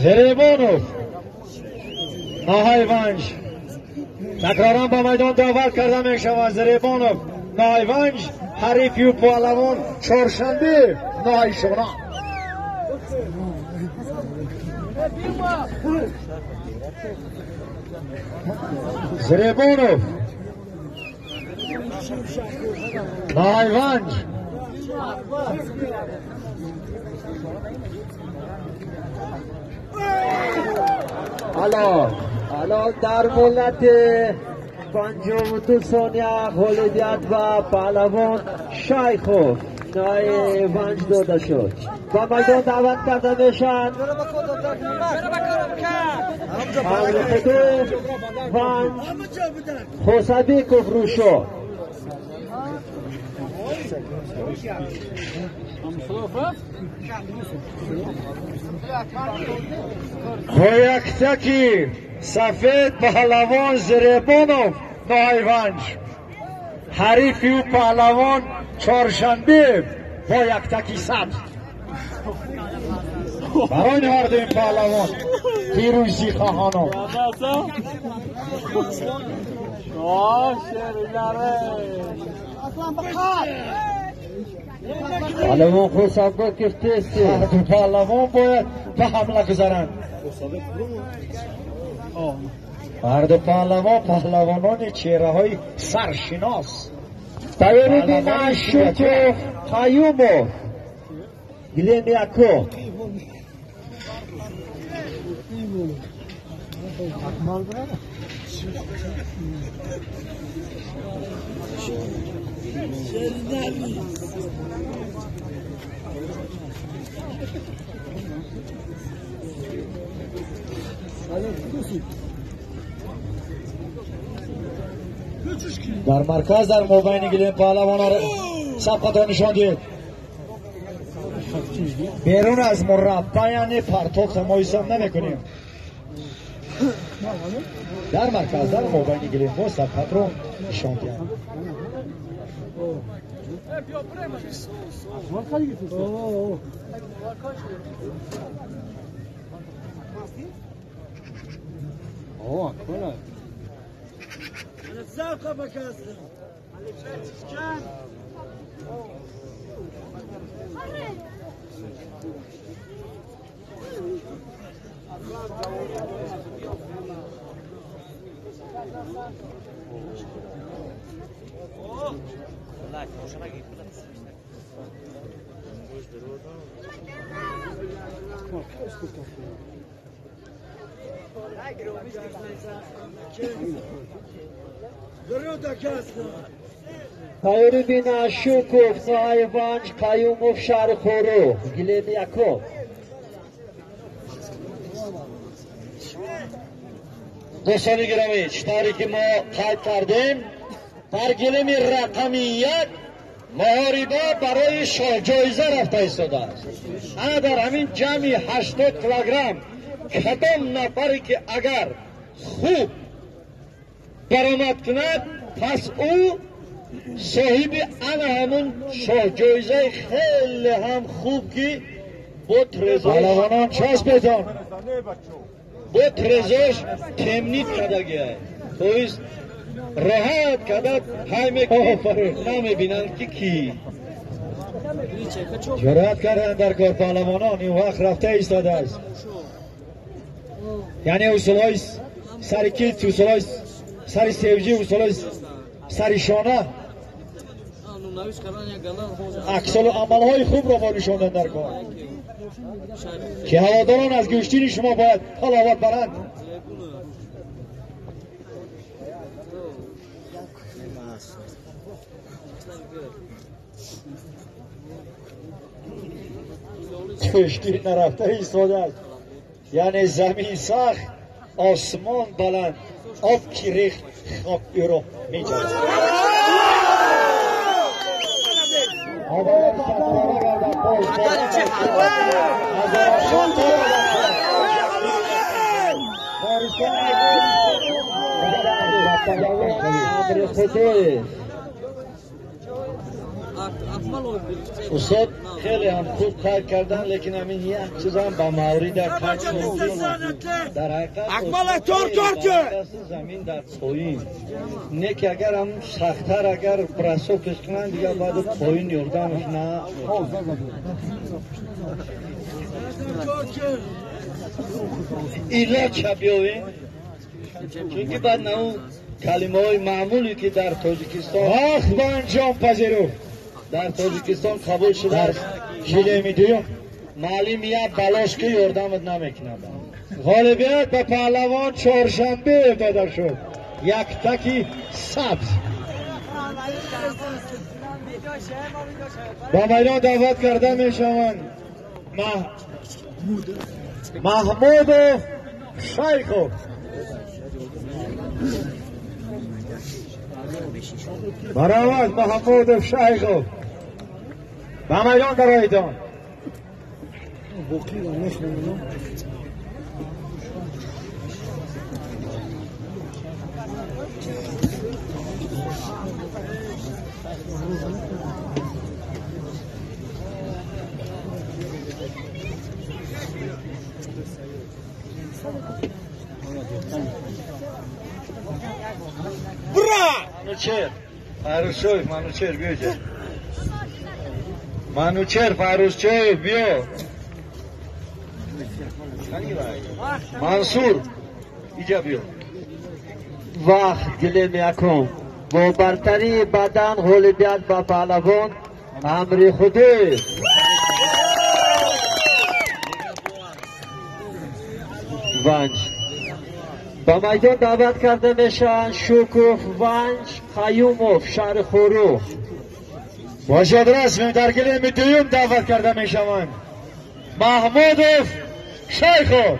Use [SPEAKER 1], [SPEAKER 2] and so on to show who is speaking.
[SPEAKER 1] Зеребонов Нохайванҷ такроран ба майдон даъват карда мешавад. Зеребонов Нохайванҷ ҳарифи паҳлавон Чоршанбе Нохайшона. Зеребонов Нохайванҷ
[SPEAKER 2] الان در مدت 52 ثانیه غالبیت و پهلوان شیخوف نایوانج داده شد. با میدان دعوت کرده میشن ونج خوسبیکوف روشو.
[SPEAKER 1] با یک تکی سفید پهلوان زربانов نایوانج حریفی او پهلوان چهارشنبه با یک تکی سبز. برای هر دو این پهلوان پیروزی خواهانم.
[SPEAKER 2] پهلوان خوسبیکوف تستی.
[SPEAKER 1] هر دو پهلوان باید به حمله گذارند. هر دو پهلوان پهلوانان چهره های سرشناس.
[SPEAKER 2] تایرودین شوکوف قیوموف گلمیاکو.
[SPEAKER 1] در مرکز در مبین گلیم پهلوان سبقت نشان دید. بیرون از مربع یعنی پرتاب ما حساب نمی‌کنیم. در مرکز در مبین گلیم با سبقت رو نشان دید.
[SPEAKER 2] تایرودین شوکوف نایوانج قیوموف شهر خورو گلمیاکو.
[SPEAKER 1] دوستان گرامی، چطوری که ما قید کردیم در گلیم رقم 1 محاربه برای شاه جایزه رفته ایستاده است. انا در همین جمعی 80 کیلوگرم کدام نفری که اگر خوب برآمد کند پس او صاحب انا همون شاه جایزه خیلی هم خوب که با ترزاش پهلوانان چسبیدن با ترزاش تمنید کردگیه. تویست راحت کرده های میکنه نمیبینند که کی جرأت کردن در کار پهلوانان. این وقت رفته ایستاده است. یعنی اصولای سر کیت، اصولای سر سیوجی، اصولای سر شانه، عکس العمل‌های خوب را ما نشاندن در کار که هواداران از گوشتین شما باید حلاوت برند. کشتی نرفته ایستاده است. یعنی زمین سخت، آسمان بلند، آب کی ریخت خاک او را می‌جوید. Устод хеле ҳам хуб қайд кардан, лекин ҳамин як чиз ҳам ба маврида қайд шуд. Дар ҳақиқат замин дар поин. Не ки агар ҳам сахттар агар бросокаш кунанд, дигар баъд поин ёрдамаш на. Илоҷ биёвем, чунки баъд на ӯ калимаҳои маъмуле ки дар Тоҷикистон
[SPEAKER 3] вақт ба анҷом пазируфт.
[SPEAKER 1] Дар Тоҷикистон қабул шудааст.
[SPEAKER 3] Гилеми дуюм
[SPEAKER 1] маълим як балош ки ёрдамат намекунад.
[SPEAKER 3] Ғолибият ба паҳлавон Чоршанбе дода шуд. Як таки сабз. Ба майдон даъват карда мешаванд Маҳмудов Шайхов. Баромад Маҳмудов Шайхов. Ба майдон дароидон.
[SPEAKER 1] Манучер Фаррухшоев, Манучер биё. Манучер Фаррухшоев биё. Мансур иҷа биё.
[SPEAKER 2] Вақт гилеми якум. Бо бартарии бадан ғолибият ба паҳлавон Амри Худоев. Ванҷ. Ба майдон даъват карда мешаванд Шуков, Ванҷ, Қаюмов, шаҳри Хоруғ.
[SPEAKER 3] Бошад расмем дар гилеми дуюм даъват карда мешаванд Маҳмудов Шайхов.